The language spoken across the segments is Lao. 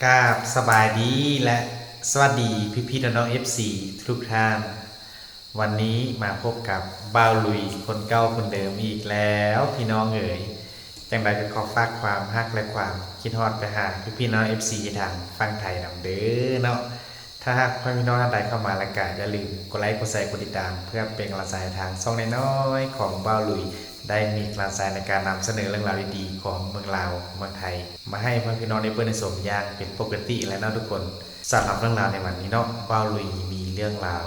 ກາບສະບາຍດີ ແລະ ສະຫວັດດີພີ່ໆນ້ອງໆ ເອັຟຊີ ທຸກໆທ່ານ. ວັນນີ້ມາພົບກັບບ່າວລຸຍຄົນເກົ່າຄົນເດີມອີກແລ້ວພີ່ນ້ອງເອີຍ. ຈັ່ງໃດກໍຂໍຝາກຄວາມຮັກ ແລະ ຄວາມຄິດຮອດໄປຫາພີ່ໆນ້ອງໆ ເອັຟຊີ ທາງຝັ່ງໄທນຳເດີເນາະ. ຖ້າຫາກພໍ່ແມ່ພີ່ນ້ອງທ່ານໃດເຂົ້າມາແລ້ວ ກໍຢ່າລືມກົດໄລ ກົດແຊ ກົດຕິດຕາມ ເພື່ອເປັນກຳລັງໃຈໃຫ້ທາງຊ່ອງນ້ອຍໆຂອງບ່າວລຸຍ ໄດ້ມີກຳລັງໃຈໃນການນຳສະເໜີເລື່ອງລາວດີໆຂອງເມືອງລາວ ເມືອງໄທ ມາໃຫ້ພໍ່ແມ່ພີ່ນ້ອງໄດ້ເບິ່ງໄດ້ຊົມຢ່າງເປັນປົກກະຕິແລ້ວເນາະທຸກຄົນ. ສຳລັບເລື່ອງລາວໃນວັນນີ້ເນາະ ບ່າວລຸຍມີເລື່ອງລາວ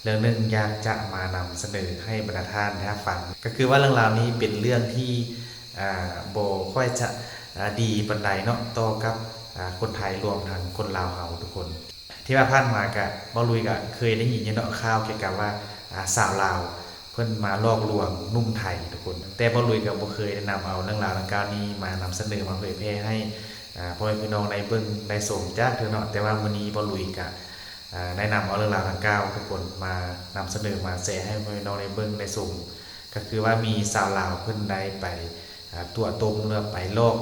ເລື່ອງໜຶ່ງຢາກຈະມານຳສະເໜີໃຫ້ບັນດາທ່ານໄດ້ຮັບຟັງ. ກໍຄືວ່າເລື່ອງລາວນີ້ເປັນເລື່ອງທີ່ ອ່າ ບໍ່ຄ່ອຍຈະ ອ່າ ດີປານໃດເນາະ ຕໍ່ກັບ ອ່າ ຄົນໄທ ລວມທັງຄົນລາວເຮົາທຸກຄົນ. ທີ່ວ່າຜ່ານມາກະ ບ່າວລຸຍກະເຄີຍໄດ້ຍິນຢູ່ເນາະ ຂ່າວກ່ຽວກັບວ່າ ອ່າ ສາວລາວເພິ່ນມາຫຼອກລວງໜຸ່ມໄທທຸກຄົນ. ແຕ່ບ່າວລຸຍກະບໍ່ເຄີຍໄດ້ນຳເອົາເລື່ອງລາວດັ່ງກ່າວນີ້ມານຳສະເໜີ ມາເຜີຍແຜ່ໃຫ້ ອ່າ ພໍ່ແມ່ພີ່ນ້ອງໄດ້ເບິ່ງໄດ້ຊົມຈັກເທື່ອເນາະ. ແຕ່ວ່າມື້ນີ້ບ່າວລຸຍກະ ອ່າ ໄດ້ນຳເອົາເລື່ອງລາວດັ່ງກ່າວທຸກຄົນ ມານຳສະເໜີ ມາແຊໃຫ້ພໍ່ແມ່ພີ່ນ້ອງໄດ້ເບິ່ງໄດ້ຊົມ. ກໍຄືວ່າມີສາວລາວເພິ່ນໄດ້ໄປ ອ່າ ຕົວະຕົ້ມ ຫຼືວ່າໄປຫຼອກ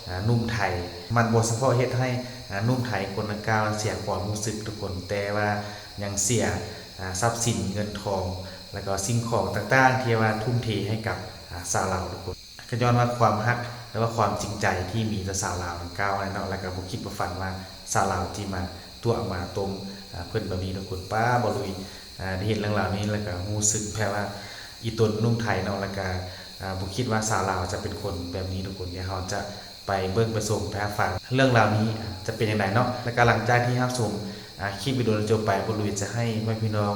ອ່າ ໜຸ່ມໄທ. ມັນບໍ່ສະເພາະເຮັດໃຫ້ ອ່າ ໜຸ່ມໄທຄົນດັ່ງກ່າວເສຍຄວາມຮູ້ສຶກທຸກຄົນ, ແຕ່ວ່າຍັງເສຍ ອ່າ ຊັບສິນເງິນທອງ ແລ້ວກໍສິ່ງຂອງຕ່າງໆ ທີ່ວ່າທຸ່ມເທໃຫ້ກັບ ອ່າ ສາວລາວທຸກຄົນ. ກໍຍ້ອນວ່າຄວາມຮັກ ຫຼືວ່າຄວາມຈິງໃຈທີ່ມີຕໍ່ສາວລາວດັ່ງກ່າວນັ້ນເນາະ, ແລ້ວກໍບໍ່ຄິດບໍ່ຝັນວ່າສາວລາວຊິມາຕົວະມາຕົ້ມ ອ່າ ເພິ່ນແບບນີ້ທຸກຄົນ. ປ້າ ບ່າວລຸຍ ອ່າ ໄດ້ເຫັນເລື່ອງລາວນີ້ ແລ້ວກໍຮູ້ສຶກແບບວ່າອີ່ຕົນໜຸ່ມໄທເນາະ, ແລ້ວກໍ ອ່າ ບໍ່ຄິດວ່າສາວລາວຈະເປັນຄົນແບບນີ້ທຸກຄົນ. ດຽວເຮົາຈະໄປເບິ່ງໄປຊົມໄປຮັບຟັງເລື່ອງລາວນີ້ຈະເປັນຈັ່ງໃດເນາະ. ແລ້ວກໍຫຼັງຈາກທີ່ຮັບຊົມ ອ່າ ຄລິບວິດີໂອຈົບໄປ, ບ່າວລຸຍຈະໃຫ້ພໍ່ແມ່ພີ່ນ້ອງ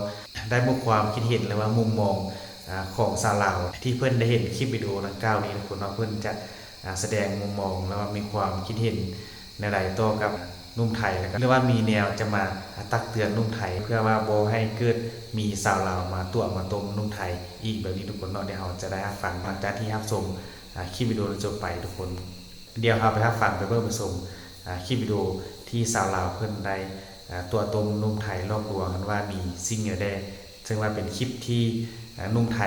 ໄດ້ມີຄວາມຄິດເຫັນ ຫຼືວ່າມຸມມອງ ອ່າ ຂອງສາວລາວທີ່ເພິ່ນໄດ້ເຫັນຄລິບວິດີໂອດັ່ງກ່າວນີ້ທຸກຄົນເນາະ, ເພິ່ນຈະ ອ່າ ສະແດງມຸມມອງ ຫຼືວ່າມີຄວາມຄິດເຫັນແນວໃດຕໍ່ກັບໜຸ່ມໄທ ແລ້ວກໍ ຫຼືວ່າມີແນວຈະມາ ອ່າ ຕັກເຕືອນໜຸ່ມໄທ ເພື່ອວ່າບໍ່ໃຫ້ເກີດມີສາວລາວມາຕົວະມາຕົ້ມໜຸ່ມໄທອີກແບບນີ້ທຸກຄົນເນາະ. ດຽວເຮົາຈະໄດ້ຮັບຟັງ ຫຼັງຈາກທີ່ຮັບຊົມ ອ່າ ຄລິບວິດີໂອຈົບໄປທຸກຄົນ. ດຽວເຮົາໄປຮັບຟັງ ໄປເບິ່ງໄປຊົມ ອ່າ ຄລິບວິດີໂອທີ່ສາວລາວເພິ່ນໄດ້ ອ່າ ຕົວະຕົ້ມໜຸ່ມໄທຫຼອກລວງ ວ່າມີສິ່ງແນວໃດ ເຊິ່ງວ່າເປັນຄລິບທີ່ ອ່າ ໜຸ່ມໄທ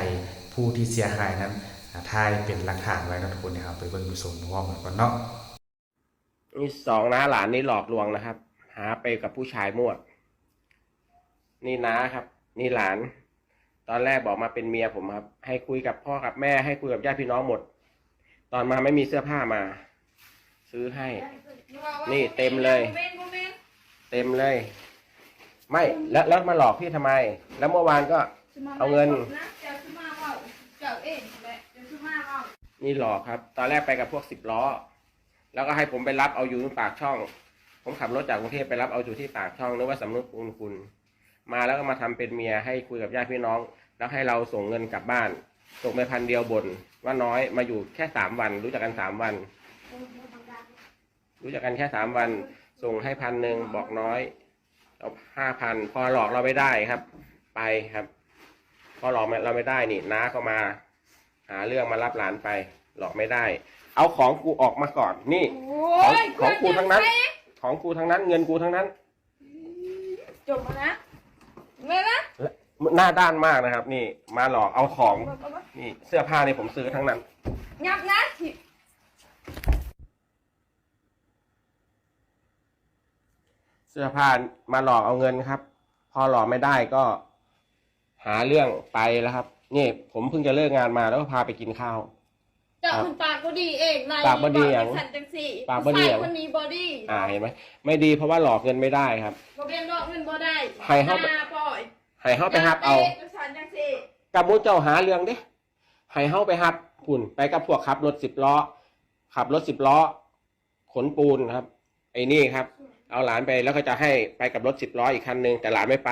ຜູ້ທີ່ເສຍຫາຍນັ້ນ ອ່າ ຖ່າຍເປັນຫຼັກຖານໄວ້ເນາະທຸກຄົນ. ດຽວເຮົາໄປເບິ່ງໄປຊົມພ້ອມກັນກ່ອນເນາະ. ນີ້ສອງນ້າຫຼານນີ້ຫຼອກລວງนะครับ หาไปกับผู้ชายมั่ว นี่น้าครับ นี่หลาน ตอนแรกบอกมาเป็นเมียผมครับ ให้คุยกับพ่อกับแม่ ให้คุยกับญาติพี่น้องหมด ตอนมาไม่มีเสื้อผ้ามา ซื้อให้ นี่เต็มเลย เต็มเลย ไม่ แล้ว แล้วมาหลอกพี่ทำไม แล้วเมื่อวานก็เอาเงิน นี่หลอกครับ ตอนแรกไปกับพวกสิบล้อ แล้วก็ให้ผมไปรับเอาอยู่ที่ปากช่อง ผมขับรถจากกรุงเทพฯไปรับเอาอยู่ที่ปากช่อง นึกว่าสำนึกบุญคุณ มาแล้วก็มาทำเป็นเมีย ให้คุยกับญาติพี่น้อง แล้วให้เราส่งเงินกลับบ้าน ส่งไปพันเดียว บ่นว่าน้อย มาอยู่แค่สามวัน รู้จักกันสามวัน รู้จักกันแค่สามวัน ส่งให้พันหนึ่ง บอกน้อย เอาห้าพัน พอหลอกเราไม่ได้ครับ ไปครับ พอหลอกเราไม่ได้นี่ น้าก็มาหาเรื่องมารับหลานไป หลอกไม่ได้ เอาของกูออกมาก่อน นี่ โอ้ย ของ ของกูทั้งนั้น เพื่อน ของกูทั้งนั้น เงินกูทั้งนั้น จบแล้วนะ แม่นะ หน้าด้านมากนะครับ นี่ มาหลอกเอาของ เอามา นี่ เสื้อผ้านี่ผมซื้อทั้งนั้น งับนะ เสื้อผ้ามาหลอกเอาเงินครับ พอหลอกไม่ได้ก็หาเรื่องไปแล้วครับ นี่ผมเพิ่งจะเลิกงานมาแล้วก็พาไปกินข้าว เจ้า ครับ มันปากบ่ดีเอง ปากบ่ดีหยัง จังซั่นจังซี่ ปากบ่ดีหยัง ผู้ชายคนนี้บ่ดี อ่า เห็นไหม ไม่ดีเพราะว่าหลอกเงินไม่ได้ครับ บ่แม่นหลอกเงินบ่ได้ ให้เฮา หน้าปล่อย ให้เฮาไปฮับเอา จังซั่นจังซี่ กับหมู่เจ้าหาเรื่องเด้ ให้เฮาไปฮับ พุ้น ไปกับพวกขับรถสิบล้อ ขับรถสิบล้อ ขนปูนครับ ไอ้นี่ครับ เอาหลานไป แล้วก็จะให้ไปกับรถสิบล้ออีกคันหนึ่ง แต่หลานไม่ไป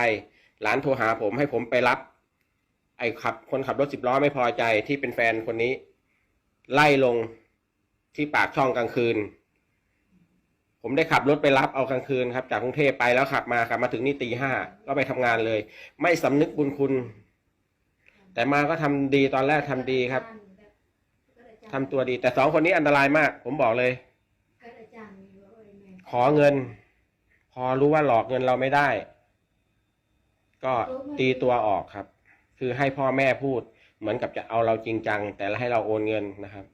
หลานโทรหาผม ให้ผมไปรับ ไอ้ขับ คนขับรถสิบล้อไม่พอใจ ที่เป็นแฟนคนนี้ ไล่ลงที่ปากช่องกลางคืน ผมได้ขับรถไปรับเอากลางคืนครับ จากกรุงเทพฯไป แล้วขับมา ขับมาถึงนี่ตีห้า ก็ไปทำงานเลย ไม่สำนึกบุญคุณ แต่มาก็ทำดี ตอนแรกทำดีครับ ทำตัวดี แต่สองคนนี้อันตรายมาก ผมบอกเลย ขอเงิน พอรู้ว่าหลอกเงินเราไม่ได้ ก็ตีตัวออกครับ คือให้พ่อแม่พูด เหมือนกับจะเอาเราจริงจัง แต่ให้เราโอนเงินนะครับ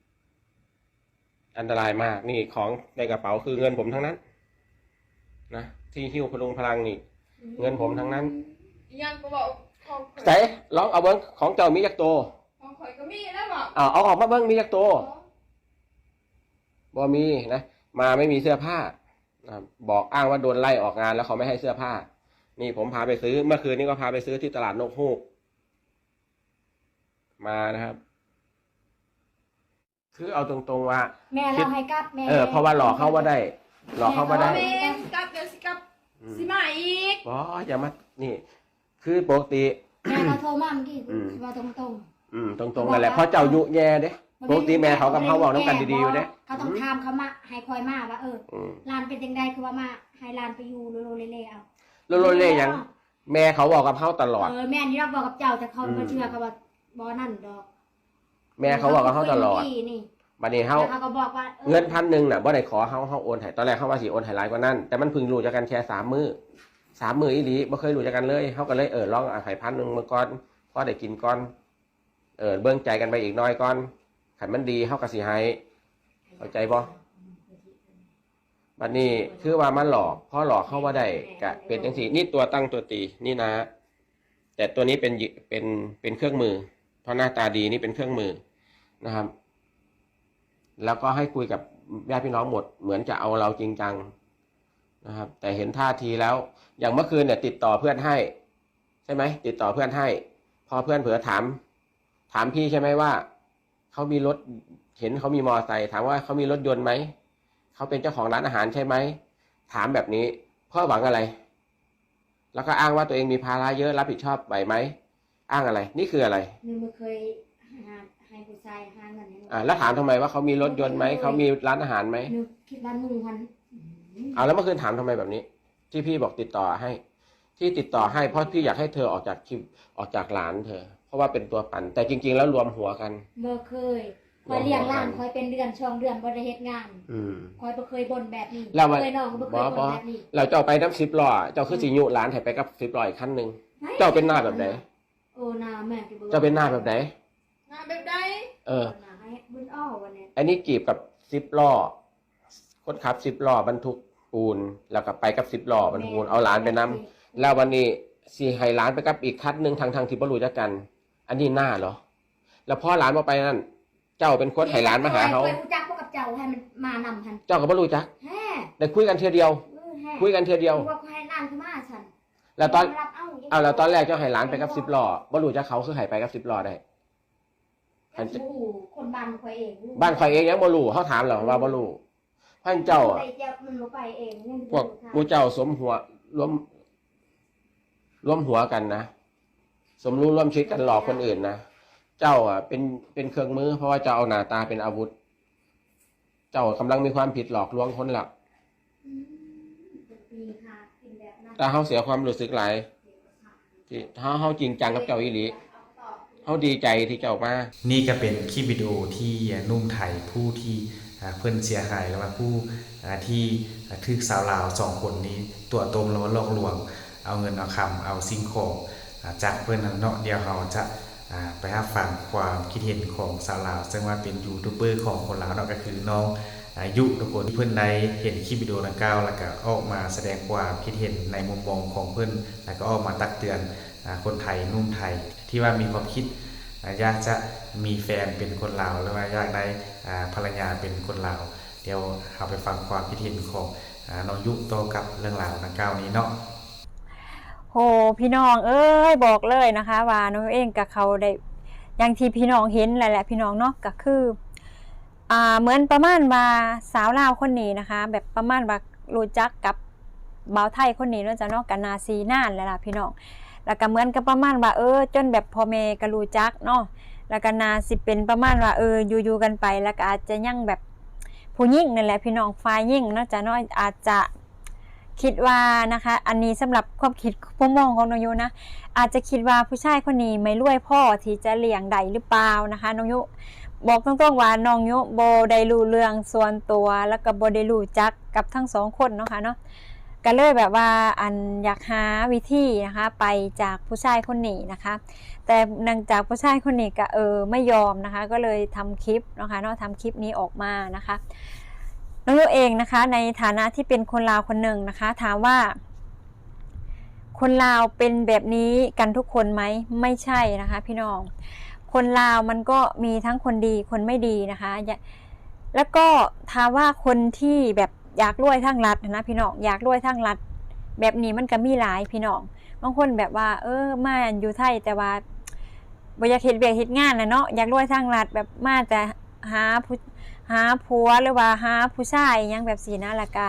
อันตรายมาก นี่ของในกระเป๋าคือเงินผมทั้งนั้น ນະ ທີ່ຫິ້ວພະລຸງພະລັງນີ້ ເງິນຜົມທັງນັ້ນ. ອີຫຍັງກໍເວົ້າຂອງຂ້ອຍ. ໃສ ລອງເອົາເບິ່ງ ຂອງເຈົ້າມີຈັກໂຕ? ຂອງຂ້ອຍກໍມີແລ້ວເນາະ. ເອົາ ເອົາອອກມາເບິ່ງ ມີຈັກໂຕ? ບໍ່ມີນະ ມາໄມ່ມີເສື້ອຜ້ານະ ບອກອ້າງວ່າໂດນໄລ່ອອກງານ ແລ້ວເຂົາໄມ່ໃຫ້ເສື້ອຜ້າ. ນີ້ຜົມພາໄປຊື້ ເມື່ອຄືນນີ້ກໍພາໄປຊື້ທີ່ຕະຫຼາດນົກຮູ້ ມານະຄັບ. ຄືເອົາຕົງໆວ່າ ແມ່ເຮົາໃຫ້ກັບແມ່ ເອີ ເພາະວ່າຫຼອກເຮົາບໍ່ໄດ້ ຫຼອກເຮົາບໍ່ໄດ້. ແມ່ກັບ ດຽວຊິກັບ ອືມ ຊິມາອີກ. ບໍ່ ຢ່າມາ ນີ້ ຄືປົກກະຕິ ແມ່ເຮົາໂທມາເມື່ອກີ້ ອືມ ວ່າຕົງໆ ອືມ ຕົງໆນັ້ນແຫຼະ ເພາະເຈົ້າຍຸແຍ່ເດ້. ປົກກະຕິແມ່ເຂົາກັບເຮົາເວົ້ານຳກັນດີໆຢູ່ເດ້. ເຂົາຕ້ອງຖາມເຂົາມາ ໃຫ້ຂ້ອຍມາວ່າ ເອີ ອືມ ຫຼານເປັນຈັ່ງໃດ ຄືວ່າມາໃຫ້ຫຼານໄປຢູ່ໂລໆເລ່ໆ ເອົາ ໂລໆເລ່ຫຍັງ? ແມ່ເຂົາເວົ້າກັບເຮົາຕະຫຼອດ. ເອີ ແມ່ນຢູ່ດອກ ເວົ້າກັບເຈົ້າ ແຕ່ເຂົາ ອືມ ບໍ່ເຊື່ອ ເຂົາວ່າບໍ່ນັ້ນດອກ. ແມ່ເຂົາເວົ້າກັບເຮົາຕະຫຼອດ. ບັດນີ້ເຮົາ ເຂົາກໍບອກວ່າ ເອີ ເງິນພັນໜຶ່ງນະ ບໍ່ໄດ້ຂໍເຮົາ ເຮົາໂອນໃຫ້. ຕອນແລກເຮົາວ່າຊິໂອນໃຫ້ຫຼາຍກວ່ານັ້ນ ແຕ່ມັນເພິ່ງຮູ້ຈັກກັນແຄ່ສາມມື້ ສາມມື້ອີ່ຫຼີ ບໍ່ເຄີຍຮູ້ຈັກກັນເລີຍ. ເຮົາກໍເລີຍ ເອີ ລອງໃຫ້ພັນໜຶ່ງເບິ່ງກ່ອນ ພໍໄດ້ກິນກ່ອນ ເອີ ເບິ່ງໃຈກັນໄປອີກໜ້ອຍກ່ອນ ຄັນມັນດີເຮົາກໍຊິໃຫ້ ເຂົ້າໃຈບໍ່? ບັດນີ້ຄືວ່າມາຫຼອກ ພໍຫຼອກເຮົາບໍ່ໄດ້ ກະເປັນຈັ່ງຊີ້. ນີ້ຕົວຕັ້ງຕົວຕີ ນີ້ນະ ແຕ່ຕົວນີ້ເປັນ ເປັນ ເປັນເຄື່ອງມື ເພາະໜ້າຕາດີ ນີ້ເປັນເຄື່ອງມືນະຄັບ. ແລ້ວກໍໃຫ້ຄຸຍກັບຍາດພີ່ນ້ອງໝົດ ເໝືອນຈະເອົາເຮົາຈິງຈັງນະຄັບ ແຕ່ເຫັນທ່າທີແລ້ວ ຢ່າງເມື່ອຄືນເນຍ ຕິດຕໍ່ເພື່ອນໃຫ້ ໃຊ່ໄໝ? ຕິດຕໍ່ເພື່ອນໃຫ້ ພໍເພື່ອນເຜີຖາມ ຖາມພີ່ໃຊ່ໄໝວ່າ ເຂົາມີລົດ ເຫັນເຂົາມີມໍເຕີໄຊ ຖາມວ່າເຂົາມີລົດຍົນໄໝ? ເຂົາເປັນເຈົ້າຂອງຮ້ານອາຫານໃຊ່ໄໝ? ຖາມແບບນີ້ເພື່ອຫວັງອະໄລ? ແລ້ວກໍອ້າງວ່າຕົວເອງມີພາລະເຍອະ ຮັບຜິດຊອບໄຫວໄໝ? ອ້າງອະໄລ? ນີ້ຄືອະໄລ? ໜຶ່ງບໍ່ເຄີຍຫາ ໃຫ້ຜູ້ຊາຍຫາເງິນໃຫ້ ອ່າ ແລ້ວຖາມທຳໄມວ່າເຂົາມີລົດຍົນໄໝ? ບໍ່ເຄີຍ ເຂົາມີຮ້ານອາຫານໄໝ? ໜຶ່ງຄິດວ່າໜຶ່ງພັນ ອືມ ເອົາ ແລ້ວເມື່ອຄືນຖາມທຳໄມແບບນີ້? ທີ່ພີ່ບອກຕິດຕໍ່ໃຫ້ ທີ່ຕິດຕໍ່ໃຫ້ ເພາະພີ່ຢາກໃຫ້ເທີອອກຈາກຄລິບ ອອກຈາກຫຼານເທີ ເພາະວ່າເປັນຕົວປັນ ແຕ່ຈິງໆແລ້ວລວມຫົວກັນ. ບໍ່ເຄີຍ ຂ້ອຍລ້ຽງຫຼານຂ້ອຍເປັນເດືອນສອງເດືອນບໍ່ໄດ້ເຮັດງານ. ອືມ ຂ້ອຍບໍ່ເຄີຍບ່ນແບບນີ້ ແລ້ວວ່າ ເຄີຍນ້ອງກໍບໍ່ເຄີຍບ່ນແບບນີ້. ແລ້ວເຈົ້າໄປນຳສິບລໍ້ ເຈົ້າຄືຊິຍຸຫຼານໃຫ້ໄປກັບສິບລໍ້ອີກຄັນໜຶ່ງ? ເຈົ້າເປັນນ້າແບບໃດ? ໂອ້ ນ້າແມ່ນ ເຈົ້າເປັນນ້າແບບໃດ? ໜ້າແບບໃດ? ເອີ ໜ້າໃຫ້ບຸນອ້ອ ອັນນີ້ ອັນນີ້ກີບກັບສິບລໍ້ ຄົນຂັບສິບລໍ້ບັນທຸກປູນ ແລ້ວກໍໄປກັບສິບລໍ້ບັນທຸກປູນ ເອົາຫຼານໄປນຳ ແລ້ວວັນນີ້ຊິໃຫ້ຫຼານໄປກັບອີກຄັນໜຶ່ງ ທັງໆທີ່ບໍ່ຮູ້ຈັກກັນ ອັນນີ້ໜ້າເນາະ. ແລ້ວພໍຫຼານບໍ່ໄປນັ້ນ ເຈົ້າເປັນຄົນໃຫ້ຫຼານມາຫາເຮົາ. ຂ້ອຍຮູ້ຈັກບໍ່ກັບເຈົ້າ ໃຫ້ມັນມານຳຫັ້ນ ເຈົ້າກໍບໍ່ຮູ້ຈັກ ແຮະ ໄດ້ຄຸຍກັນເທື່ອດຽວ ເອີ ແຮະ ຄຸຍກັນເທື່ອດຽວ ວ່າໃຫ້ຫຼານຄືມາຊັ້ນ. ແລ້ວຕອນ ເອົາ ແລ້ວຕອນແລກເຈົ້າໃຫ້ຫຼານໄປກັບສິບລໍ້ ບໍ່ຮູ້ຈັກເຂົາ ຄືໃຫ້ໄປກັບສິບລໍ້ໄດ້? ຄັນບໍ່ຮູ້ ຄົນບ້ານຂ້ອຍເອງ ບ້ານຂ້ອຍເອງຍັງບໍ່ຮູ້ ເຮົາຖາມແລ້ວວ່າບໍ່ຮູ້. ເພາະເຈົ້າ ມັນບໍ່ໄປເອງ ພວກໝູ່ເຈົ້າສົມຫົວ ລວມ ລວມຫົວກັນນະ ສົມຮູ້ຮ່ວມຄິດກັນຫຼອກຄົນອື່ນນະ. ເຈົ້າອະເປັນ ເປັນເຄື່ອງມື ເພາະວ່າເຈົ້າເອົາໜ້າຕາເປັນອາວຸດ ເຈົ້າກຳລັງມີຄວາມຜິດຫຼອກລວງຄົນລະ. ອືມ ແຕ່ເຮົາເສຍຄວາມຮູ້ສຶກຫຼາຍ ທີ່ເຮົາ ເຮົາຈິງຈັງກັບເຈົ້າອີ່ຫຼີ ເຮົາດີໃຈທີ່ເຈົ້າມາ. ນີ້ກໍເປັນຄລິບວິດີໂອທີ່ໜຸ່ມໄທຜູ້ທີ່ ອ່າ ເພິ່ນເສຍຫາຍ ຫຼືວ່າຜູ້ ອ່າ ທີ່ ອ່າ ຖືກສາວລາວສອງຄົນນີ້ຕົວະຕົ້ມ ຫຼືວ່າຫຼອກລວງ ເອົາເງິນເອົາຄຳ ເອົາສິ່ງຂອງ ອ່າ ຈາກເພິ່ນນັ້ນເນາະ. ດຽວເຮົາຈະ ອ່າ ໄປຮັບຟັງຄວາມຄິດເຫັນຂອງສາວລາວ ເຊິ່ງວ່າເປັນຢູທູບເບີຂອງຄົນລາວເນາະ ກໍຄືນ້ອງ ອາຍຸ ທຸກຄົນ ເພິ່ນໄດ້ເຫັນຄລິບວິດີໂອດັ່ງກ່າວ ແລ້ວກໍອອກມາສະແດງຄວາມຄິດເຫັນໃນມຸມມອງຂອງເພິ່ນ ແລ້ວກໍອອກມາຕັກເຕືອນ ອາ ຄົນໄທ ໜຸ່ມໄທ ທີ່ວ່າມີຄວາມຄິດ ອາ ຢາກຈະມີແຟນເປັນຄົນລາວ ຫຼືວ່າຢາກໄດ້ ອາ ພັນລະຍາເປັນຄົນລາວ. ດຽວເຮົາໄປຟັງຄວາມຄິດເຫັນຂອງ ອາ ນ້ອງຍຸຕໍ່ກັບເລື່ອງລາວດັ່ງກ່າວນີ້ເນາະ. ໂຫ ພີ່ນ້ອງເອີຍ ບອກເລີຍນະຄະວ່ານ້ອງເອງກະເຂົ້າໄດ້ ຢ່າງທີ່ພີ່ນ້ອງເຫັນແຫຼະ ແຫຼະ ພີ່ນ້ອງເນາະ ກະຄື ອ່າ ເໝືອນປະມານວ່າສາວລາວຄົນນີ້ນະຄະ ແບບປະມານວ່າຮູ້ຈັກກັບບ່າວໄທຄົນນີ້ເນາະ ເຈົ້າເນາະ ກະໜ້າຊິນານແຫຼະລະພີ່ນ້ອງ. ແລ້ວກະເໝືອນກັບປະມານວ່າ ເອີ ຈົນແບບພໍ່ແມ່ກະຮູ້ຈັກເນາະ ແລ້ວກະໜ້າຊິເປັນປະມານວ່າ ເອີ ຢູ່ໆກັນໄປ ແລ້ວກະອາດຈະຍັງແບບ ຜູ້ຍິງນັ້ນແຫຼະພີ່ນ້ອງ ຝ່າຍຍິງເນາະ ເຈົ້າເນາະ ອາດຈະ ຄິດວ່ານະຄະ ອັນນີ້ສຳລັບຄວາມຄິດມຸມມອງຂອງນ້ອງຍຸນະ ອາດຈະຄິດວ່າຜູ້ຊາຍຄົນນີ້ໄມ່ລວຍພໍທີ່ຈະລ້ຽງໄດ້ຫຼືເປົ່ານະຄະ ນ້ອງຍຸ ບອກຕົງໆວ່ານ້ອງຍຸບໍ່ໄດ້ຮູ້ເລື່ອງສ່ວນຕົວ ແລ້ວກໍບໍ່ໄດ້ຮູ້ຈັກກັບທັງສອງຄົນເນາະຄະເນາະ ກໍເລີຍແບບວ່າ ອັນ ຢາກຫາວິທີນະຄະ ໄປຈາກຜູ້ຊາຍຄົນນີ້ນະຄະ ແຕ່ເນື່ອງຈາກຜູ້ຊາຍຄົນນີ້ກໍ ເອີ ໄມ່ຍອມນະຄະ ກໍເລີຍທຳຄລິບເນາະຄະເນາະ ທຳຄລິບນີ້ອອກມານະຄະ. ນ້ອງໂຍເອງນະຄະ ໃນຖານະທີ່ເປັນຄົນລາວຄົນໜຶ່ງນະຄະ ຖາມວ່າ ຄົນລາວເປັນແບບນີ້ກັນທຸກຄົນໄໝ? ໄມ່ໃຊ່ນະຄະພີ່ນ້ອງ. ຄົນລາວມັນກໍມີທັງຄົນດີຄົນໄມ່ດີນະຄະ ແລ້ວກໍຖາມວ່າຄົນທີ່ແບບຢາກລວຍທາງລັດຫັ້ນນະພີ່ນ້ອງ ຢາກລວຍທາງລັດ ແບບນີ້ມັນກໍມີຫຼາຍພີ່ນ້ອງ. ບາງຄົນແບບວ່າ ເອີ ມາຢູ່ໄທ ແຕ່ວ່າບໍ່ຢາກເຮັດວຽກເຮັດງານນະເນາະ ຢາກລວຍທາງລັດ ແບບມາແຕ່ຫາຜູ້ ຫາຜົວ ຫຼືວ່າຫາຜູ້ຊາຍຫຍັງແບບຊີ້ນະ ແລ້ວກະ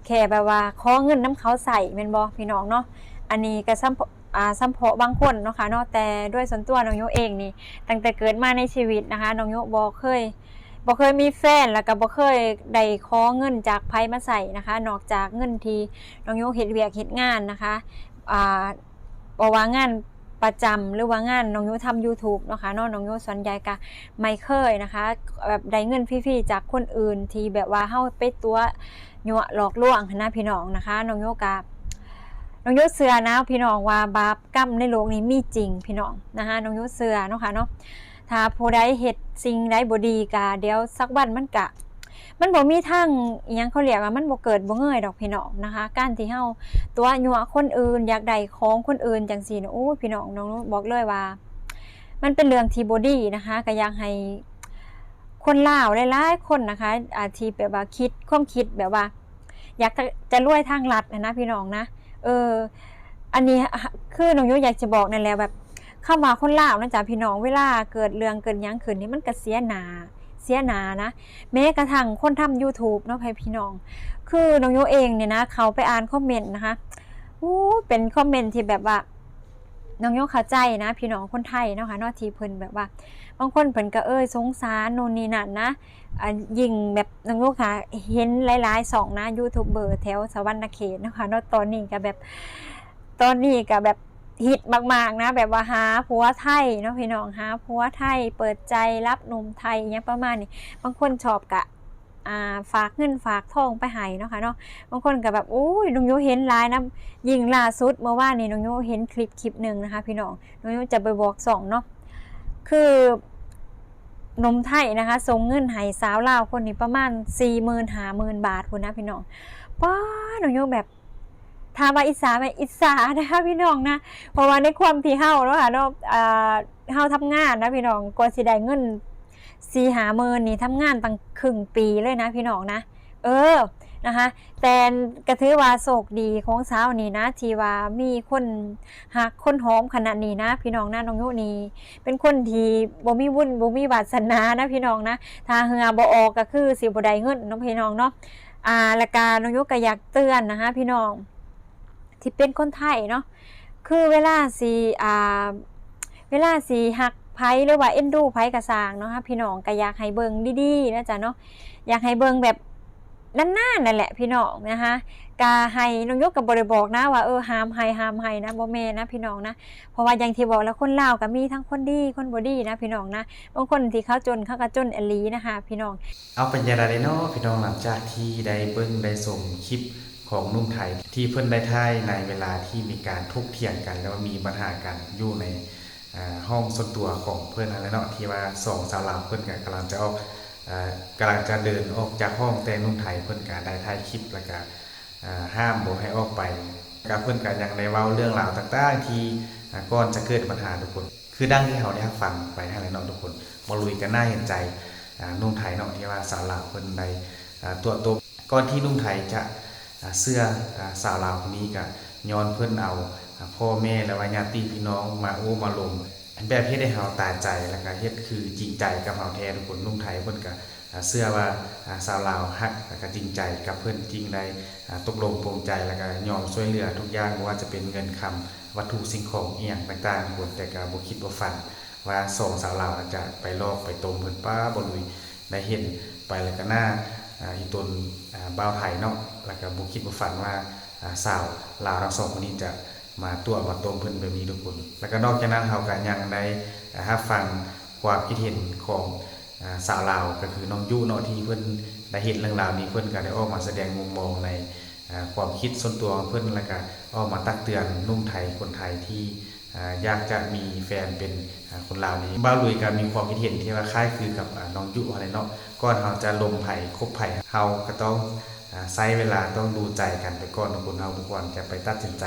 ແຄ່ແບບວ່າຂໍເງິນນຳເຂົາໃຊ້ແມ່ນບໍ່ພີ່ນ້ອງເນາະ. ອັນນີ້ກະສຳ ອາ ສຳເພາະບາງຄົນເນາະຄະເນາະ ແຕ່ໂດຍສ່ວນຕົວນ້ອງໂຍເອງນີ້ ຕັ້ງແຕ່ເກີດມາໃນຊີວິດນະຄະ ນ້ອງໂຍບໍ່ເຄີຍ ບໍ່ເຄີຍມີແຟນ ແລ້ວກະບໍ່ເຄີຍໄດ້ຂໍເງິນຈາກໃຜມາໃຊ້ນະຄະ ນອກຈາກເງິນທີ່ນ້ອງໂຍເຮັດວຽກເຮັດງານນະຄະ ອາ ບໍ່ວ່າງານປະຈຳ ຫຼືວ່າງານນ້ອງໂຍທຳ YouTube ເນາະຄະເນາະ ນ້ອງໂຍສ່ວນໃຫຍ່ກະໄມ່ເຄີຍນະຄະ ແບບໄດ້ເງິນຟຣີໆຈາກຄົນອື່ນ ທີ່ແບບວ່າເຮົາໄປຕົວະຍົວະຫຼອກລວງຫັ້ນນະພີ່ນ້ອງນະຄະ. ນ້ອງໂຍກະ ນ້ອງໂຍເຊື່ອນະພີ່ນ້ອງວ່າບາບກຳໃນໂລກນີ້ມີຈິງພີ່ນ້ອງນະຄະ ນ້ອງໂຍເຊື່ອເນາະຄະເນາະ. ຖ້າຜູ້ໃດເຮັດສິ່ງໃດບໍ່ດີກະ ດຽວສັກວັນມັນກະ ມັນບໍ່ມີທາງ ອີ່ຫຍັງເຂົາລຽກວ່າ ມັນບໍ່ເກີດບໍ່ເງີຍດອກພີ່ນ້ອງນະຄະ. ການທີ່ເຮົາຕົວະຍົວະຄົນອື່ນ ຢາກໄດ້ຂອງຄົນອື່ນຈັ່ງຊີ້ນະ ໂອ້ຍ ພີ່ນ້ອງ ນ້ອງບອກເລີຍວ່າ ມັນເປັນເລື່ອງທີ່ບໍ່ດີນະຄະ. ກະຢາກໃຫ້ຄົນລາວຫຼາຍໆຄົນນະຄະ ອາ ທີ່ແບບວ່າຄິດ ຄວາມຄິດແບບວ່າ ຢາກຈະ ຈະລວຍທາງລັດຫັ້ນນະພີ່ນ້ອງນະ. ເອີ ອັນນີ້ ຄືນ້ອງໂຍຢາກຈະບອກນັ້ນແຫຼະ ແບບ ຄຳວ່າຄົນລາວນະຈ໊ະພີ່ນ້ອງ ເວລາເກີດເລື່ອງເກີດຫຍັງຂຶ້ນນີ້ ມັນກະເສຍໜ້າ ເສຍໜ້ານະ. ແມ້ກະທັ່ງຄົນທຳ YouTube ເນາະ ໃຫ້ພີ່ນ້ອງ ຄືນ້ອງໂຍເອງນີ້ນະ ເຂົ້າໄປອ່ານຄອມເມັນນະຄະ ໂອ້ ເປັນຄອມເມັນທີ່ແບບວ່າ ນ້ອງໂຍເຂົ້າໃຈນະພີ່ນ້ອງຄົນໄທເນາະຄະເນາະ ທີ່ເພິ່ນແບບວ່າ ບາງຄົນເພິ່ນກະ ເອີ ສົງສານໂນ່ນນີ້ນັ້ນນະ. ອາ ຍິ່ງແບບນ້ອງໂຍກະເຫັນຫຼາຍໆຊ່ອງນະ ຢູທູບເບີແຖວສະຫວັນນະເຂດເນາະຄະເນາະ ຕອນນີ້ກະແບບ ຕອນນີ້ກະແບບຮິດມາກໆນະ ແບບວ່າຫາຜົວໄທເນາະພີ່ນ້ອງ ຫາຜົວໄທ ເປີດໃຈຮັບໜຸ່ມໄທ ອີ່ຫຍັງປະມານນີ້. ບາງຄົນຊອບກະ ອ່າ ຝາກເງິນຝາກທອງໄປໃຫ້ເນາະຄະເນາະ. ບາງຄົນກະແບບ ໂອ້ຍ ນ້ອງໂຍເຫັນຫຼາຍນະ ຍິ່ງລ່າສຸດເມື່ອວານນີ້ ນ້ອງໂຍເຫັນຄລິບຄລິບໜຶ່ງນະຄະພີ່ນ້ອງ ນ້ອງໂຍຈະໄປບອກຊ່ອງເນາະ ຄື ໜຸ່ມໄທນະຄະ ສົ່ງເງິນໃຫ້ສາວລາວຄົນນີ້ປະມານສີ່ໝື່ນ ຫ້າໝື່ນບາດພຸ້ນນະພີ່ນ້ອງ. ປ້າ ນ້ອງໂຍແບບ ຖາມວ່າອິດສາໄໝ? ອິດສານະຄະພີ່ນ້ອງນະ ເພາະວ່າໃນຄວາມທີ່ເຮົາເນາະຄະເນາະ ເຮົາທຳງານນະພີ່ນ້ອງ ກວ່າຊິໄດ້ເງິນສີ່ຫ້າໝື່ນນີ້ ທຳງານຕັ້ງເຄິ່ງປີເລີຍນະພີ່ນ້ອງນະ. ເອີ ນະຄະ ແຕ່ກະຖືວ່າໂຊກດີຂອງສາວນີ້ນະ ທີ່ວ່າມີຄົນຮັກຄົນຫອມຂະໜາດນີ້ນະພີ່ນ້ອງນະ. ນ້ອງໂຍນີ້ເປັນຄົນທີ່ບໍ່ມີບຸນບໍ່ມີວາສະໜານະພີ່ນ້ອງນະ ຖ້າເຫື່ອບໍ່ອອກກະຄືຊິບໍ່ໄດ້ເງິນເນາະພີ່ນ້ອງເນາະ. ອາ ແລ້ວກະນ້ອງໂຍກະຢາກເຕືອນນະຄະພີ່ນ້ອງ ທີ່ເປັນຄົນໄທເນາະ ຄືເວລາຊິ ອ່າ ເວລາຊິຮັກໃຜ ຫຼືວ່າເອັນດູໃຜກະຊ່າງເນາະ ພີ່ນ້ອງກະຢາກໃຫ້ເບິ່ງດີໆນະຈ໊ະເນາະ ຢາກໃຫ້ເບິ່ງແບບນານໆນັ້ນແຫຼະພີ່ນ້ອງນະຄະ. ກະໃຫ້ ນ້ອງໂຍກະບໍ່ໄດ້ບອກນະວ່າ ເອີ ຫ້າມໃຫ້ ຫ້າມໃຫ້ນະ ບໍ່ແມ່ນນະພີ່ນ້ອງນະ. ເພາະວ່າຢ່າງທີ່ບອກລະ ຄົນລາວກະມີທັງຄົນດີຄົນບໍ່ດີນະພີ່ນ້ອງນະ ບາງຄົນທີ່ເຂົາຈົນ ເຂົາກະຈົນອີ່ຫຼີນະຄະພີ່ນ້ອງ. ເອົາ ເປັນຈັ່ງໃດແດ່ເນາະພີ່ນ້ອງ ຫຼັງຈາກທີ່ໄດ້ເບິ່ງໄດ້ຊົມຄລິບຂອງໜຸ່ມໄທ ທີ່ເພິ່ນໄດ້ຖ່າຍໃນເວລາທີ່ມີການຖົກຖຽງກັນ ຫຼືວ່າມີບັນຫາກັນຢູ່ໃນ ອາ ຫ້ອງສ່ວນຕົວຂອງເພິ່ນຫັ້ນແຫຼະເນາະ ທີ່ວ່າສອງສາວລາວເພິ່ນກະກຳລັງຈະອອກ ອາ ກຳລັງຈະເດີນອອກຈາກຫ້ອງ ແຕ່ໜຸ່ມໄທເພິ່ນກະໄດ້ຖ່າຍຄລິບ ແລ້ວກະ ອາ ຫ້າມບໍ່ໃຫ້ອອກໄປ ກະເພິ່ນກະຍັງໄດ້ເວົ້າເລື່ອງລາວຕ່າງໆທີ່ ອາ ກ່ອນຈະເກີດບັນຫາທຸກຄົນ ຄືດັ່ງທີ່ເຮົາໄດ້ຮັບຟັງໄປຫັ້ນແຫຼະເນາະທຸກຄົນ. ບໍ່ລຸຍກະໜ້າເຫັນໃຈ ອາ ໜຸ່ມໄທເນາະ ທີ່ວ່າສາວລາວເພິ່ນໄດ້ ອາ ຕົວະຕົບ ກ່ອນທີ່ໜຸ່ມໄທຈະ ອາ ເຊື່ອ ອາ ສາວລາວຄົນນີ້ ກະຍ້ອນເພິ່ນເອົາ ອາ ພໍ່ແມ່ ແລະວ່າຍາດຕິພີ່ນ້ອງມາໂອ້ມາລົມ ແບບເຮັດໃຫ້ເຮົາຕາຍໃຈ ແລະກະເຮັດຄືຈິງໃຈກັບເຮົາແທ້ທຸກຄົນ. ໜຸ່ມໄທເພິ່ນກະ ອາ ເຊື່ອວ່າ ອາ ສາວລາວຮັກ ແລະກະຈິງໃຈກັບເພິ່ນ ຈຶ່ງໄດ້ ອາ ຕົກລົງປົງໃຈ ແລະກະຍອມຊ່ວຍເຫຼືອທຸກຢ່າງ ບໍ່ວ່າຈະເປັນເງິນຄຳ ວັດຖຸສິ່ງຂອງອີ່ຫຍັງຕ່າງໆທຸກຄົນ. ແຕ່ກະບໍ່ຄິດບໍ່ຝັນວ່າສອງສາວລາວອາດຈະໄປຫຼອກໄປຕົ້ມເພິ່ນ. ປ້າ ບໍ່ລຸຍໄດ້ເຫັນໄປແລ້ວກະໜ້າ ອາ ອີ່ຕົນ ອາ ບ່າວໄທເນາະ ແລ້ວກະບໍ່ຄິດບໍ່ຝັນວ່າ ອາ ສາວລາວທັງສອງຄົນນີ້ຈະມາຕົວະມາຕົ້ມເພິ່ນແບບນີ້ທຸກຄົນ. ແລ້ວກະນອກຈາກນັ້ນເຮົາກະຍັງໄດ້ ອາ ຮັບຟັງຄວາມຄິດເຫັນຂອງ ອາ ສາວລາວ ກະຄືນ້ອງຍຸເນາະ ທີ່ເພິ່ນໄດ້ເຫັນເລື່ອງລາວນີ້ ເພິ່ນກະໄດ້ອອກມາສະແດງມຸມມອງໃນ ອາ ຄວາມຄິດສ່ວນຕົວຂອງເພິ່ນ ແລ້ວກະອອກມາຕັກເຕືອນໜຸ່ມໄທ ຄົນໄທທີ່ ອາ ຢາກຈະມີແຟນເປັນ ອາ ຄົນລາວນີ້. ບ່າວລຸຍກໍມີຄວາມຄິດເຫັນທີ່ວ່າຄ້າຍຄືກັບ ອາ ນ້ອງຍຸຫັ້ນແຫຼະເນາະ. ກ່ອນເຮົາຈະລົມໃຜຄົບໃຜ ເຮົາກໍຕ້ອງ ອາ ໃຊ້ເວລາ ຕ້ອງດູໃຈກັນໄປກ່ອນທຸກຄົນ. ເຮົາບໍ່ຄວນຈະໄປຕັດສິນໃຈ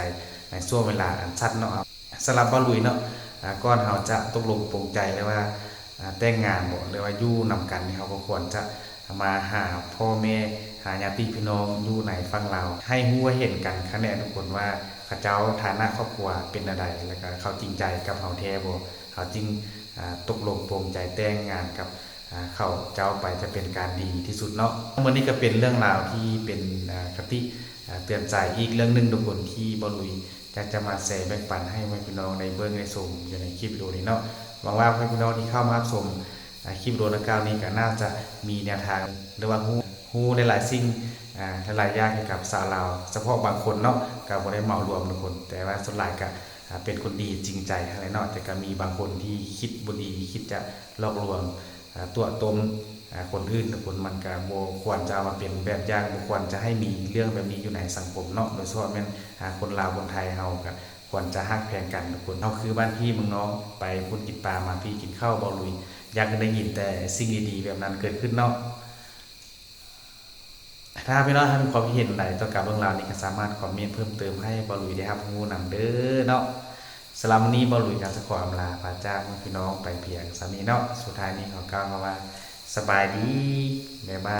ໃນຊ່ວງເວລາອັນສັ້ນເນາະ. ສຳລັບບ່າວລຸຍເນາະ ອາ ກ່ອນເຮົາຈະຕົກລົງປົງໃຈ ຫຼືວ່າ ອາ ແຕ່ງງານບໍ ຫຼືວ່າຢູ່ນຳກັນນີ້ ເຮົາກໍຄວນຈະມາຫາພໍ່ແມ່ ຫາຍາດຕິພີ່ນ້ອງຢູ່ໃນຝັ່ງລາວ ໃຫ້ຮູ້ໃຫ້ເຫັນກັນຄັກແນ່ທຸກຄົນວ່າ ເຂົາເຈົ້າຖານະຄອບຄົວເປັນແນວໃດ ແລ້ວກໍເຂົາຈິງໃຈກັບເຮົາແທ້ບໍ່ ເຮົາຈຶ່ງ ອາ ຕົກລົງປົງໃຈແຕ່ງງານກັບ ອາ ເຂົາເຈົ້າໄປ ຈະເປັນການດີທີ່ສຸດເນາະ. ທັງໝົດນີ້ກໍເປັນເລື່ອງລາວທີ່ເປັນ ອາ ຄະຕິ ອາ ເຕືອນໃຈອີກເລື່ອງໜຶ່ງທຸກຄົນ ທີ່ບ່າວລຸຍຢາກຈະມາແຊແບ່ງປັນໃຫ້ພໍ່ແມ່ພີ່ນ້ອງໄດ້ເບິ່ງໄດ້ຊົມຢູ່ໃນຄລິບວິດີໂອນີ້ເນາະ. ຫວັງວ່າພໍ່ແມ່ພີ່ນ້ອງທີ່ເຂົ້າມາຮັບຊົມ ອາ ຄລິບວິດີໂອດັ່ງກ່າວນີ້ ກໍໜ້າຈະມີແນວທາງ ຫຼືວ່າຮູ້ ຮູ້ຫຼາຍໆສິ່ງ ອາ ຫຼາຍໆຢ່າງກ່ຽວກັບສາວລາວ ສະເພາະບາງຄົນເນາະ ກໍບໍ່ໄດ້ເໝົາລວມທຸກຄົນ ແຕ່ວ່າສ່ວນຫຼາຍກໍ ອາ ເປັນຄົນດີຈິງໃຈຫັ້ນແຫຼະເນາະ. ແຕ່ກໍມີບາງຄົນທີ່ຄິດບໍ່ດີ ຄິດຈະຫຼອກລວງ ອາ ຕົວະຕົ້ມ ອາ ຄົນອື່ນທຸກຄົນ ມັນກໍບໍ່ຄວນຈະເອົາມາເປັນແບບຢ່າງ ບໍ່ຄວນຈະໃຫ້ມີເລື່ອງແບບນີ້ຢູ່ໃນສັງຄົມເນາະ. ໂດຍສະເພາະແມ່ນ ອາ ຄົນລາວຄົນໄທເຮົາກໍຄວນຈະຮັກແພງກັນທຸກຄົນ. ເຮົາຄືບ້ານພີ່ເມືອງນ້ອງ ໄປພຸ້ນກິນປາ ມາພີ້ກິນເຂົ້າ. ບ່າວລຸຍຢາກໄດ້ຍິນແຕ່ສິ່ງດີໆແບບນັ້ນເກີດຂຶ້ນເນາະ. ຖ້າພີ່ນ້ອງມີຄວາມຄິດເຫັນໃດຕໍ່ກັບເລື່ອງລາວນີ້ ກໍສາມາດຄອມເມັນເພີ່ມເຕີມໃຫ້ບ່າວລຸຍໄດ້ຮັບຮູ້ນຳເດີເນາະ. ສຳລັບມື້ນີ້ບ່າວລຸຍກໍຈະຂໍອຳລາພາຈາກພີ່ນ້ອງໄປພຽງສ່ຳນີ້ເນາະ. ສຸດທ້າຍນີ້ຂໍກ່າວຄຳວ່າ ສະບາຍດີ ບາຍບາຍ.